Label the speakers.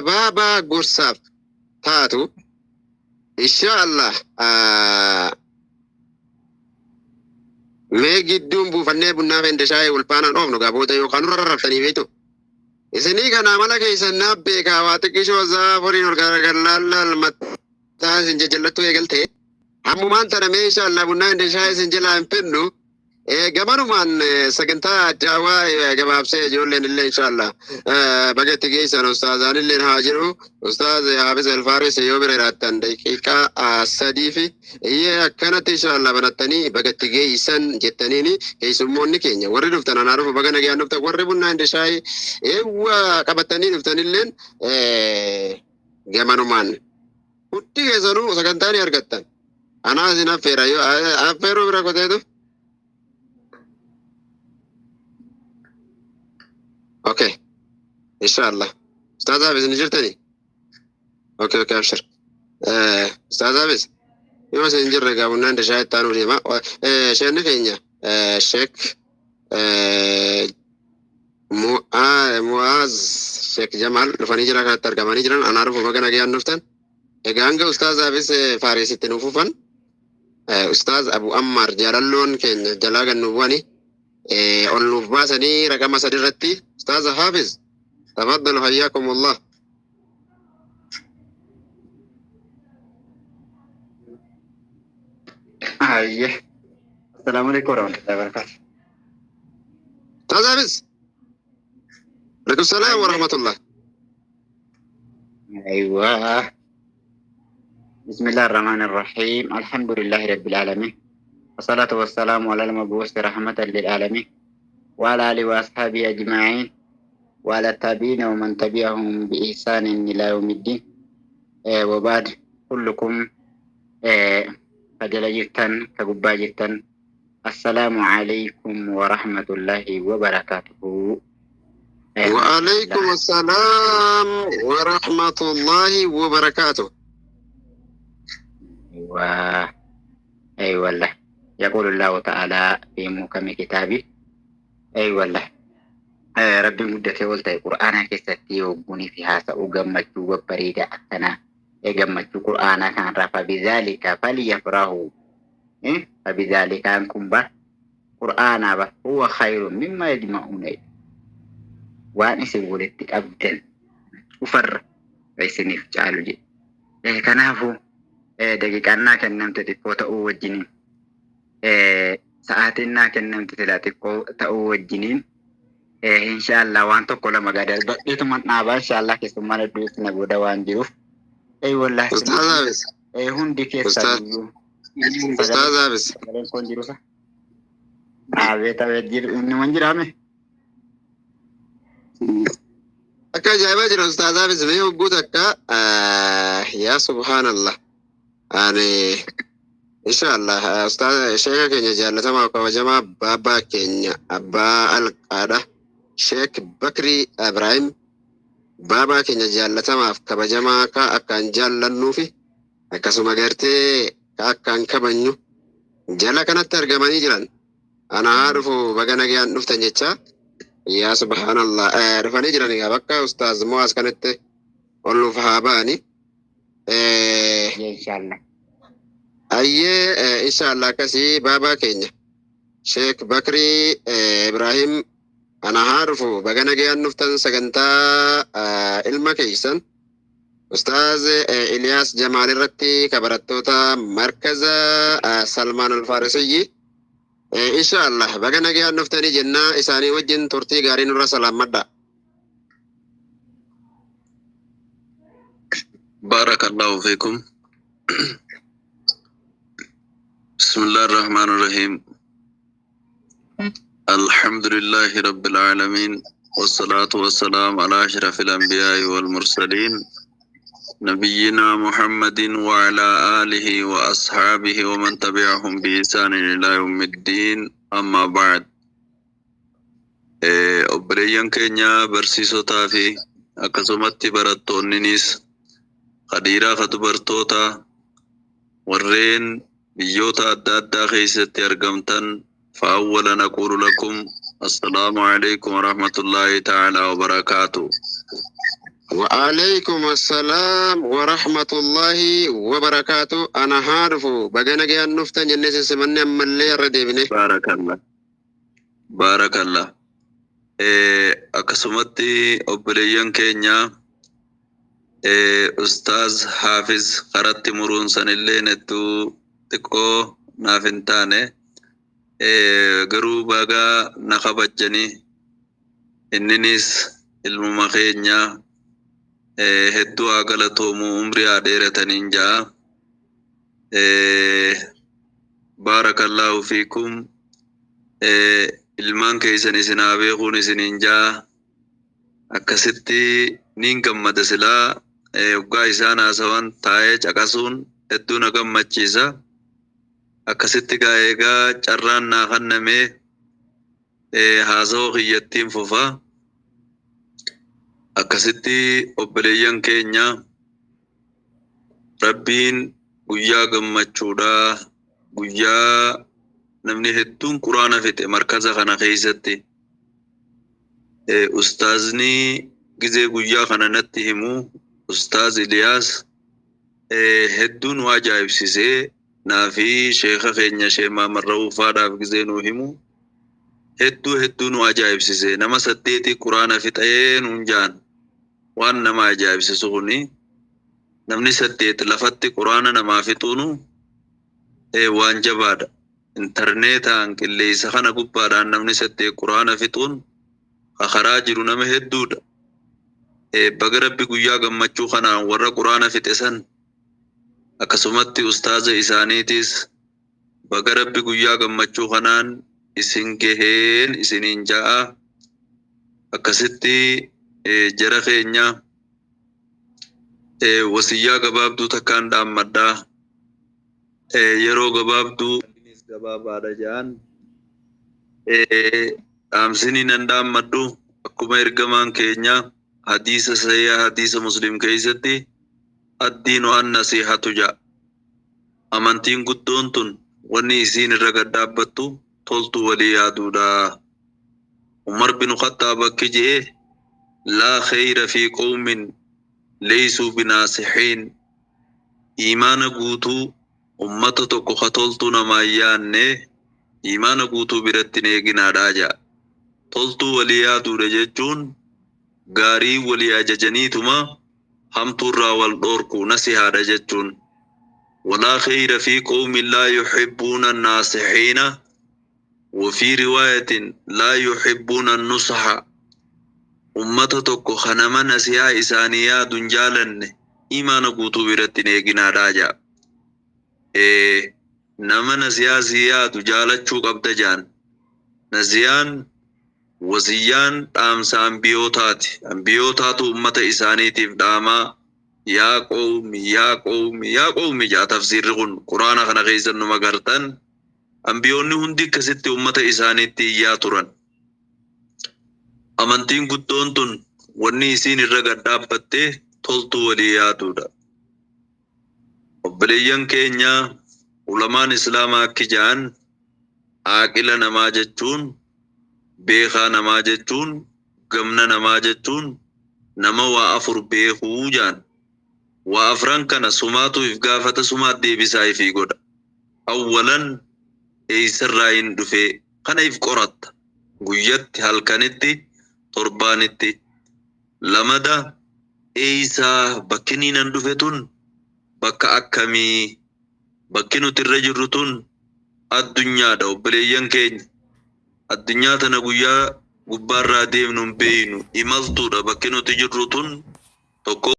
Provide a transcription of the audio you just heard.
Speaker 1: gabaabaa gorsaaf taatu insha Allah mee gidduun buufannee bunnaa fi shaayii wal faanaan oofnu gaa booda yookaan nurra rarraftanii beektu. Isinii kana amala keessan naaf beekaa waa xiqqishoo zaafuriin ol garagallaal mataa isin jajjallattuu eegalte. Ammumaan tana mee insha Allah bunnaa fi shaayii isin jalaa hin fidnu. Gamanumaan sagantaa daawaa gabaabsee ijoolleen illee insha Allah baga itti geessan ustaazaan illee haa jiru. Ustaaz Hafiz Alfaaris yoo bira jiraattan daqiiqaa 3 fi iyyee akkanatti insha Allah banattanii baga itti geessan jettaniini keessummoonni keenya warri dhuftan anaa dhufu baga nagaan dhuftan warri bunnaa hin shaayii eewwa qabatanii dhuftan illeen gamanumaan hundi keessanuu sagantaa ni argattan. Anaa isin affeera yoo affeeruu bira koteetu. Okay. Inshallah. Ustaz Hafiz ni jirtani? Okay, okay, abshir. Ustaz Hafiz. Yoo isin hin jirre egaa bunnaan dashaa itti aanuu deema. Sheenni keenya Sheek Mu'aaz Sheek Jamaal dhufanii jira kanatti argamanii jiran anaa dhufu baga nagayaan dhuftan. Egaa hanga Ustaaz Hafiz Faarisitti nuuf fufan Ustaaz Abu Ammaar jaalalloon keenya jalaa gad nuuf bu'anii ol nuuf baasanii raqama 3 irratti Ustaaz Hafiz tafaddalu hayyakumullah.
Speaker 2: Hayyee. Assalaamu alaikum warahmatullahi wabarakatuh.
Speaker 1: Ustaaz Hafiz. Alaikum salaam wa
Speaker 2: Hayyee.
Speaker 1: rahmatullah.
Speaker 2: Aywa. بسم الله الرحمن الرحيم الحمد لله رب العالمين والصلاة والسلام على المبعوث رحمة للعالمين وعلى آله وأصحابه أجمعين وعلى التابعين ومن تبعهم بإحسان إلى يوم الدين. وبعد كلكم فجل جدا كقبا جدا السلام عليكم ورحمة الله وبركاته.
Speaker 1: وعليكم السلام ورحمة الله وبركاته.
Speaker 2: أيوة أيوة والله يقول الله تعالى في محكم كتابه أيوة والله Rabbiin guddatee ol ta'e Qur'aana keessatti yogguunii fi haasa'uu gammachuu babbareedaa akkanaa gammachuu Qur'aanaa kanarraa fabidhaalika falyafrahu fabidhaalikaan kun bar Qur'aanaa bar huwa khayrun mimma yajma'uuna waan isin walitti qabdan cufarra isiniif caalu jedhe. Kanaafuu daqiiqaan naa kennamte xiqqoo ta'uu wajjiniin sa'aatiin naa kennamte silaa xiqqoo ta'uu wajjiniin inshaallah waan tokko lama gaa darbadheetuman dhaabaa inshaallah keessummaan hedduu isin booda waan jiruuf. Wallahi
Speaker 1: Ustaaz Hafiz.
Speaker 2: Hundi keessan iyyuu
Speaker 1: Ustaaz Hafiz.
Speaker 2: Sagaleen koon jirusa. Abeet abeet jiru inni man jiraame.
Speaker 1: Akka ajaa'ibaa jira Ustaaz Hafiz mee hogguu takka yaa subhaanallah. Ani inshallah Ustaaz sheeka keenya jaallatamaa kabajamaa baabaa keenya abbaa alqaadha Sheek Bakrii Ibrahim baabaa keenya jaallatamaaf kabajamaa ka akkaan jaallannuufi akkasuma gartee ka akkaan kabajnu jala kanatti argamanii jiran. Ana haa dhufu baga nagaan dhuftan jecha yaa subhaanallah dhufanii jiran egaa bakka Ustaaz Mu'aaz kanatti ol nuuf haa ba'ani.
Speaker 2: Inshaallah.
Speaker 1: Ayyee inshaallah akkasii baabaa keenya Sheek Bakrii Ibrahim ana haa dhufu baga nagaan dhuftan sagantaa ilma keessan Ustaaz Iliyaas Jamaal irratti ka barattoota markaza Salmaan Alfaarisiyyi inshaallah baga nagaan dhuftanii jennaa isaanii wajjin turtii gaarii nurra salaammadha.
Speaker 3: بارك الله فيكم بسم الله الرحمن الرحيم الحمد لله رب العالمين والصلاة والسلام على أشرف الأنبياء والمرسلين نبينا محمد وعلى آله وأصحابه ومن تبعهم بإحسان إلى يوم الدين أما بعد. Obboleeyyan keenya barsiisotaa fi akkasumatti barattoonninis ka dhiiraa ka dubartoota warreen biyyoota adda addaa keessatti argamtan فأولا نقول لكم السلام عليكم ورحمة الله تعالى وبركاته.
Speaker 1: وعليكم السلام ورحمة الله وبركاته. أنا هارفو بغانا جيان نفتن جنة سمني أما اللي رديبني.
Speaker 3: Baarakallah. Baarakallah. Akkasumatti obboleeyyan keenya Ustaaz Hafiz karatti muruun sanillee hedduu xiqqoo naaf hin taane, garuu bagaa na kabajjanii, inninis ilmuma keenya, hedduu haa galatoomuu, umrii haa dheerataniin ja'a. Baarakallaahu fiikum. Ilmaan keessan isin haa beekuun isiniin ja'a. Akkasitti niin gammada silaa waggaa isaan haasawan taa'ee caqasuun hedduu na gammachiisa. Akkasitti gaa eegaa carraan naa kennamee haasawaa kiyyattiin fufa. Akkasitti obboleeyyan keenya, Rabbiin guyyaa gammachuudhaa, guyyaa namni hedduun quraana fixe markaza kana keessatti, ustaazni gizee guyyaa kana natti himu, Ustaaz Iliyaas, hedduu nu ajaa'ibsisee naa fi sheeka keenya Shee Maamarra'uufaadhaaf gizee nu himu hedduu hedduu nu ajaa'ibsise. Nama saddeeti quraana fixee nuun jaan. Waan nama ajaa'ibsisu kuni namni saddeet lafatti quraana namaa fixuunu waan jabaadha. Intarneetaan qilleensa kana gubbaadhaan namni saddeet quraana fixuun karaa jiru nama hedduudha. Baga Rabbi guyyaa gammachuu kanaan warra quraana fixe san, akkasumatti ustaaza isaaniitis, baga Rabbi guyyaa gammachuu kanaan isin gaheen isiniin ja'a. Akkasitti jara keenya, wasiyyaa gabaabduu takkaan dhaammadhaa. Yeroo gabaabduu gabaabaadha ja'an. Dhaamsinii nan dhaammadhu, akkuma ergamaan keenya hadiisa sahiha, hadiisa Muslim keessatti, "Addiinu an nasiihatu" ja'a. Amantiin guddoon tun wanni isiin irra gad dhaabbattu toltuu walii yaaduudha. Umar bin Khattaab akki je'e: "Laa khayra fi qawmin leysuu binaasihiin." Imaana guutuu ummata tokko ka toltuu namaa hin yaanne imaana guutuu biratti hin eeginaadhaa ja'a. Toltuu walii yaaduudha jechuun gaarii walii ajajaniituma hamtuurraa wal dhoorku, nasihaadha jechuun. "Walaa khayra fi qawmin laa yuhibbuuna naasihiina", وفي رواية "لا يحبون النصح". Ummata tokko kanama nasihaa isaanii yaadun jaalanne imaana guutuu biratti hin eeginaadhaa ja'a. Nama nasihaa si yaadu jaalachuu qabda jaan. Nasiyaan, wasiyyaan dhaamsa ambiyootaati. Ambiyootaatu ummata isaaniitiif dhaamaa, "Yaa qawmi, yaa qawmi, yaa qawmi" jaa. Tafsiirri kun quraana kana keessa numa gartan. Ambiyoonni hundi akkasitti ummata isaaniitti iyyaa turan. Amantiin guddoon tun wanni isiin irra gad dhaabbatte toltuu walii yaaduudha. Obboleeyyan keenya, ulamaan islaamaa akki ja'an, aaqila namaa jechuun, beekaa namaa jechuun, gamna namaa jechuun nama waa afur beekuu jaan. Waa afran kana sumaatu if gaafata, sumaat deebisaa ifii godha. Awwalan, eeysarraa hin dhufee kana if qoratta. Guyyatti, halkanitti, torbaanitti. Lamada, eeysaa bakki niin an dhufe tun bakka akkamii? Bakki nuti irra jirru tun addunyaadha, obboleeyyan keenya. Addunyaa tana guyyaa gubbaarraa deemnu hin beeynu, imaltuudha bakki nuti jirru tun tokko.